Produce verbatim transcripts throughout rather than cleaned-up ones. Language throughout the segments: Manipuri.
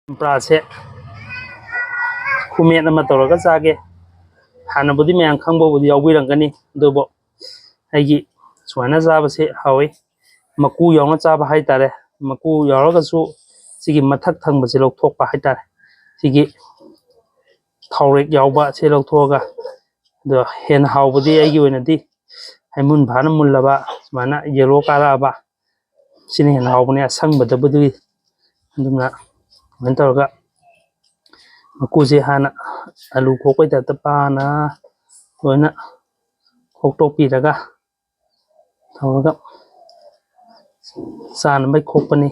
ꯆꯝꯄ꯭ꯔꯥꯁꯦ ꯈꯨꯃꯦꯠ ꯑꯃ ꯇꯧꯔꯒ ꯆꯥꯒꯦ꯫ ꯍꯥꯟꯅꯕꯨꯗꯤ ꯃꯌꯥꯝ ꯈꯪꯕꯕꯨꯗꯤ ꯌꯥꯎꯕꯤꯔꯝꯒꯅꯤ, ꯑꯗꯨꯕꯨ ꯑꯩꯒꯤ ꯁꯨꯃꯥꯏꯅ ꯆꯥꯕꯁꯦ ꯍꯥꯎꯋꯤ꯫ ꯃꯀꯨ ꯌꯥꯎꯅ ꯆꯥꯕ ꯍꯥꯏꯇꯥꯔꯦ꯫ ꯃꯀꯨ ꯌꯥꯎꯔꯒꯁꯨ ꯁꯤꯒꯤ ꯃꯊꯛ ꯊꯪꯕꯁꯦ ꯂꯧꯊꯣꯛꯄ ꯍꯥꯏꯇꯥꯔꯦ꯫ ꯁꯤꯒꯤ ꯊꯥꯎꯔꯦꯛ ꯌꯥꯎꯕ ꯑꯁꯤ ꯂꯧꯊꯣꯛꯑꯒ, ꯑꯗꯣ ꯍꯦꯟꯅ ꯍꯥꯎꯕꯗꯤ ꯑꯩꯒꯤ ꯑꯣꯏꯅꯗꯤ ꯍꯩꯃꯨꯟ ꯐꯥꯅ ꯃꯨꯜꯂꯕ, ꯁꯨꯃꯥꯏꯅ ꯌꯦꯂꯣ ꯀꯥꯔꯛꯑꯕ, ꯁꯤꯅ ꯍꯦꯟꯅ ꯍꯥꯎꯕꯅꯦ ꯑꯁꯪꯕꯗꯕꯨꯗꯤ꯫ ꯑꯗꯨꯅ ꯑꯗꯨꯃꯥꯏꯅ ꯇꯧꯔꯒ ꯃꯀꯨꯁꯦ ꯍꯥꯟꯅ ꯑꯂꯨ ꯈꯣꯛꯄꯩ ꯇꯥꯏꯞꯇ ꯄꯥꯅ ꯂꯣꯏꯅ ꯈꯣꯛꯇꯣꯛꯄꯤꯔꯒ ꯇꯧꯔꯒ ꯆꯥꯅꯕꯩ ꯈꯣꯛꯄꯅꯤ꯫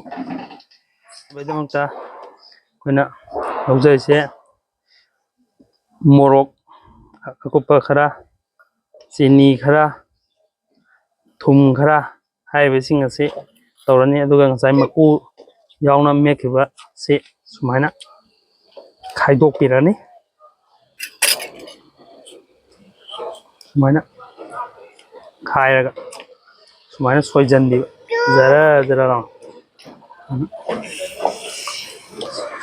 ꯑꯗꯨꯒꯤꯗꯃꯛꯇ ꯑꯩꯈꯣꯏꯅ ꯂꯧꯖꯔꯤꯁꯦ ꯃꯣꯔꯣꯛ ꯑꯀꯨꯞꯄ ꯈꯔ, ꯆꯤꯅꯤ ꯈꯔ, ꯊꯨꯝ ꯈꯔ, ꯍꯥꯏꯔꯤꯕꯁꯤꯡ ꯑꯁꯤ ꯇꯧꯔꯅꯤ꯫ ꯑꯗꯨꯒ ꯉꯁꯥꯏ ꯃꯀꯨ ꯌꯥꯎꯅ ꯃꯦꯠꯈꯤꯕꯁꯤ ꯁꯨꯃꯥꯏꯅ ꯈꯥꯏꯗꯣꯛꯄꯤꯔꯅꯤ꯫ ꯁꯨꯃꯥꯏꯅ ꯈꯥꯏꯔꯒ ꯁꯨꯃꯥꯏꯅ ꯁꯣꯏꯖꯟꯕꯤꯕ, ꯖꯔ ꯖꯔ ꯂꯥꯎ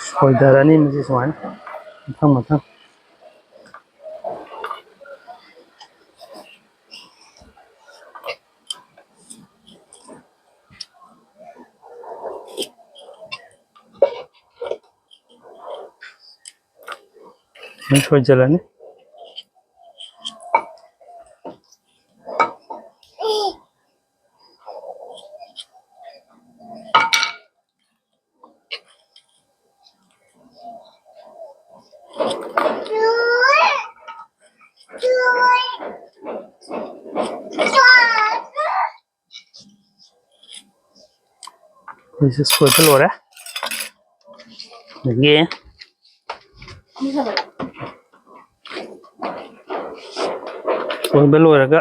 ꯁꯣꯏꯊꯔꯅꯤ꯫ ꯃꯁꯤ ꯁꯨꯃꯥꯏꯅ ꯃꯊꯪ ꯃꯊꯪ ꯁꯣꯏꯖꯜꯂꯅꯤ꯫ ꯑꯩꯈꯣꯏꯁꯦ ꯁꯣꯏꯕ ꯂꯣꯏꯔꯦ꯫ ꯑꯗꯒꯤ ꯁꯣꯏꯕ ꯂꯣꯏꯔꯒ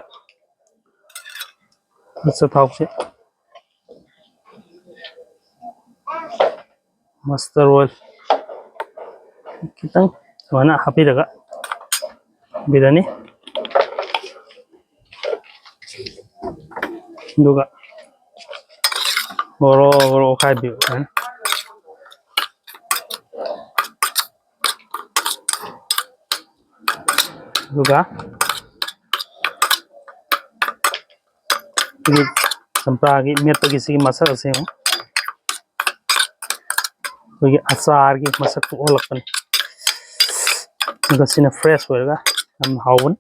ꯑꯆꯥꯊꯥꯎꯁꯦ, mustard oil ꯈꯤꯇꯪ ꯁꯨꯃꯥꯏꯅ ꯍꯥꯞꯄꯤꯔꯒ ꯊꯝꯕꯤꯔꯅꯤ꯫ ꯑꯗꯨꯒ ꯒꯣꯔꯣ ꯒꯣꯔꯣ ꯑꯣꯠꯈꯥꯏꯕꯤꯕ ꯁꯨꯃꯥꯏꯅ꯫ ꯑꯗꯨꯒ ꯑꯩꯈꯣꯏꯒꯤ ꯆꯝꯄ꯭ꯔꯥꯒꯤ ꯃꯦꯠꯄꯒꯤ ꯁꯤꯒꯤ ꯃꯁꯛ ꯑꯁꯤ ꯌꯦꯡꯉꯨ꯫ ꯑꯩꯈꯣꯏꯒꯤ ꯑꯆꯥꯔꯒꯤ ꯃꯁꯛꯇꯨ ꯑꯣꯜꯂꯛꯄꯅꯤ꯫ ꯑꯗꯨꯒ ꯁꯤꯅ fresh ꯑꯣꯏꯔꯒ ꯌꯥꯝꯅ ꯍꯥꯎꯕꯅꯤ꯫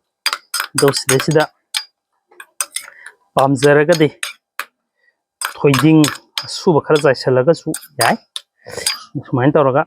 ꯑꯗꯣ ꯁꯤꯗꯩꯁꯤꯗ ꯄꯥꯝꯖꯔꯒꯗꯤ ꯊꯣꯏꯗꯤꯡ ꯑꯁꯨꯕ ꯈꯔ ꯆꯥꯏꯁꯤꯜꯂꯒꯁꯨ ꯌꯥꯏ꯫ ꯁꯨꯃꯥꯏꯅ ꯇꯧꯔꯒ